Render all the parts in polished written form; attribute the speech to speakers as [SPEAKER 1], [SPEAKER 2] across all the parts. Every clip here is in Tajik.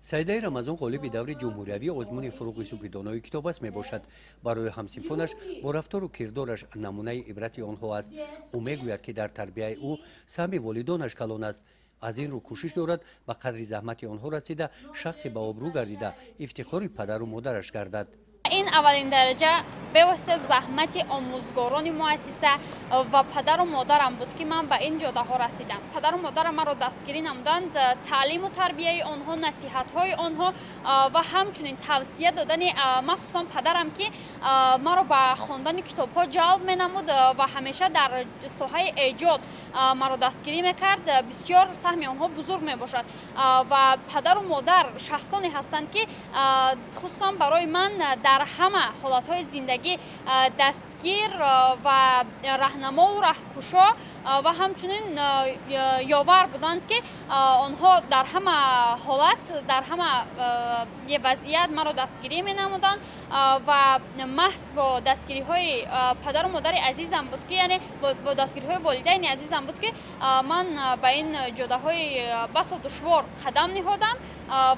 [SPEAKER 1] Саидаи Рамазон ғолиби даври ҷумҳуриявии озмуни «Фурӯғи субҳи донои китоб» аст мебошад. Барои ҳамсинфонаш бо рафтору кирдораш намунаи ибрати онҳо аст. Ӯ мегӯяд, ки дар тарбияи ӯ саҳми волидонаш калон аст. Аз ин рӯ кӯшиш дорад, ба қадри заҳмати онҳо расида, шахсе ба обрӯ гардида, ифтихори падару модараш гардад.
[SPEAKER 2] Ин аввалин дараҷа бевосита заҳмати омӯзгорони муассиса ва падару модарам буд, ки ман ба ин ҷодаҳо расидам. Падару модарам маро дастгирӣ намуданд. Таълиму тарбияи онҳо, насиҳатҳои онҳо ва ҳамчунин тавсия додани, махсусан падарам, ки маро ба хондани китобҳо ҷалб менамуд ва ҳамеша дар соҳаи эҷод маро дастгирӣ мекард, бисёр саҳми онҳо бузург мебошад. Ва падару модар шахсоне ҳастанд, ки хусусан барои ман дар ҳама ҳолатҳои зиндагӣ дастгир ва раҳнамову раҳкушо ва ҳамчунин ёвар буданд, ки онҳо дар ҳама ҳолат, дар ҳама вазъият маро дастгирӣ менамуданд. Ва маҳз бо дастгириҳои падару модари азизам буд, ки яъне бо дастгириҳои волидайни азизам буд, ки ман ба ин ҷодаҳои басо душвор қадам ниҳодам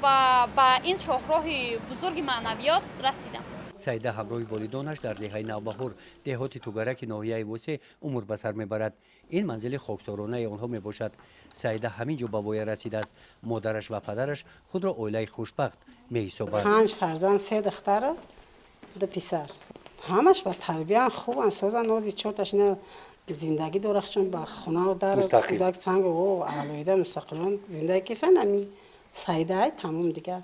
[SPEAKER 2] ва ба ин шоҳроҳи бузурги маънавиёт расидам.
[SPEAKER 1] Саида ҳамроҳи волидонаш дар деҳаи Навбаҳор, деҳоти Тугараки ноҳияи Восеъ умр ба сар мебарад. Ин манзили хоксоронаи онҳо мебошад. Саида ҳамин ҷо ба воя расидааст. Модараш ва падараш худро оилаи хушбахт меҳисобанд.
[SPEAKER 3] Панҷ фарзанд: се духтара, ду писар. Ҳамаш ба тарбиян хубан, созан. Ози чорташ ина зиндагӣ дорахчон ба хона дар кӯдак санг алоҳида мустақилон зиндагӣ кисан. Ами Саидаай, тамом, дигар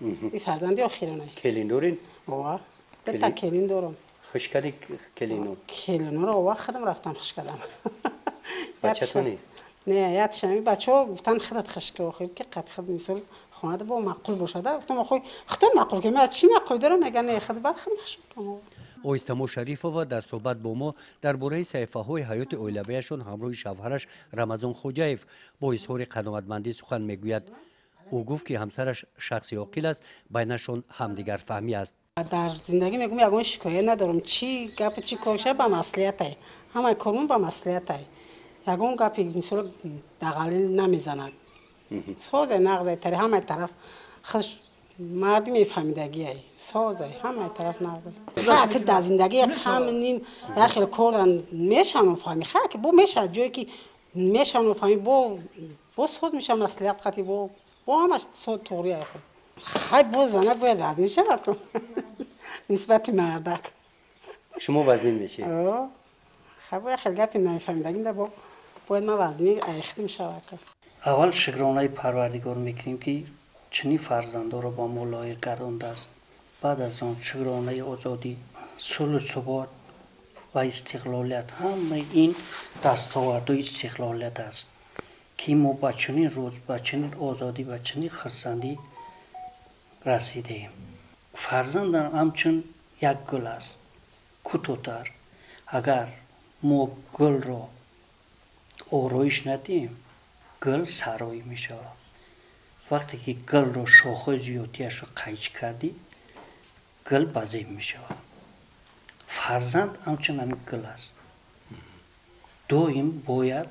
[SPEAKER 3] и фарзанди охиронай.
[SPEAKER 1] Келин дорин?
[SPEAKER 3] Ова, дута келин дорам.
[SPEAKER 1] Хушкади келино?
[SPEAKER 3] Келиноро ова, худам рафтам, хуш кардам.
[SPEAKER 1] Бачатони?
[SPEAKER 3] Не, ятшами бачаҳо гуфтанд, худат хушка, охир ки қад худ мисол хонада бо маъқул бошада. Гуфтам, охой, худтон маъқул ки, ман чӣ маъқул дорам? Мега, не, худ баъд худам хуш кардам.
[SPEAKER 1] Оистамо Шарифова дар суҳбат бо мо дар бораи саҳифаҳои ҳаёти оилавиашон ҳамроҳи шавҳараш Рамазон Хоҷаев бо изҳори қаноатмандӣ сухан мегӯяд. Ӯ гуфт, ки ҳамсараш шахси оқил аст, байнашон ҳамдигарфаҳмӣ аст.
[SPEAKER 3] Дар зиндагӣ мегӯм, ягон шикоят надорам. Чӣ гапи, чӣ кор ша, ба маслиҳатай, ҳамаи кормон ба маслиҳатай. Ягон гапи мисол дағалӣ намезанад. Созай, нағзай, тари ҳамаи тараф хуш марди мефаҳмидагиай, созай, ҳамаи тараф нағзай. Ки дар зиндагӣ кам ним як хел кордан мешану фаҳми, ха ки бо мешавад, ҷое ки мешану фаҳми, бо соз меша, маслиҳат қати бо ҳамаш туғри. Хай, бо зана бояд вазнин шавад нисбати мардак.
[SPEAKER 1] Шумо вазнин мешед?
[SPEAKER 3] Хай, бояд хел гапи намефаҳмидагим бо бояд ман вазнӣ айхтим шавад.
[SPEAKER 4] Аввал шукронаи Парвардигор мекунем, ки чунин фарзандоро ба мо лоиқ гардондааст. Баъд аз он шукронаи озодӣ, сулҳу субот ва истиқлолият. Ҳамаи ин дастовардҳои истиқлолият аст, ки мо ба чунин рӯз, ба чунин озодӣ, ба чунин хурсандӣ расидем. Фарзандам ҳамчун як гул аст, кӯтоҳтар. Агар мо гулро ороиш надиҳем, гул сароӣ мешавад. Вақте ки гулро шохҳои зиёдтиашро қайчӣ кардӣ, гул базеб мешавад. Фарзанд ҳамчун ҳамин гул аст. Доим бояд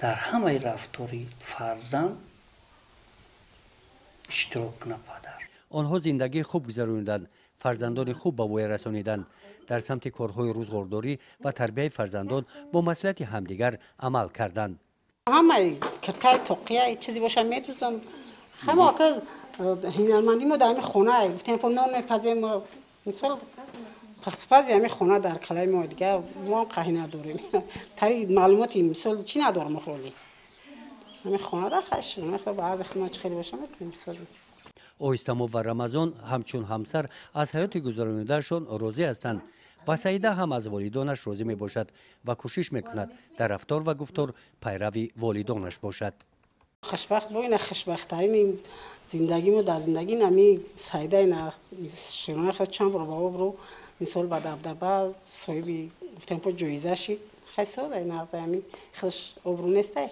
[SPEAKER 4] дар ҳамаи рафтори фарзанд иштирок кунад падар.
[SPEAKER 1] Онҳо зиндагии хуб гузарониданд, фарзандони хуб ба воя расониданд. Дар самти корҳои рӯзғордорӣ ва тарбияи фарзандон бо маслиҳати ҳамдигар амал карданд.
[SPEAKER 3] Ҳамаи киртаи тоқия чизе боша, медӯзам. Ҳама ака ҳунармандӣ мо дар ҳами хона, гуфтем, нон мепазем, мисол, пахтипази ҳами хона дар калаи мо. Дига мо қаҳи надорем, тари маълумоти мисол чӣ надорем. Холи ҳами хонада хаш баъзе хидмат чӣ хеле боша, мекунем, созем.
[SPEAKER 1] Оҳистамо ва Рамазон ҳамчун ҳамсар аз ҳаёти гузаронидаашон розӣ ҳастанд ва Саида ҳам аз волидонаш розӣ мебошад ва кӯшиш мекунад, дар рафтор ва гуфтор пайрави волидонаш бошад.
[SPEAKER 3] Хушбахт бо ина, хушбахттарин зиндагимо дар зиндагӣ нами Саида ина широнаи худ чанд бор ба обрӯ, мисол, ба дабдаба соҳиби, гуфтем, по ҷоиза шид. Хай, сода, нағза, ами худаш обрӯ нестай.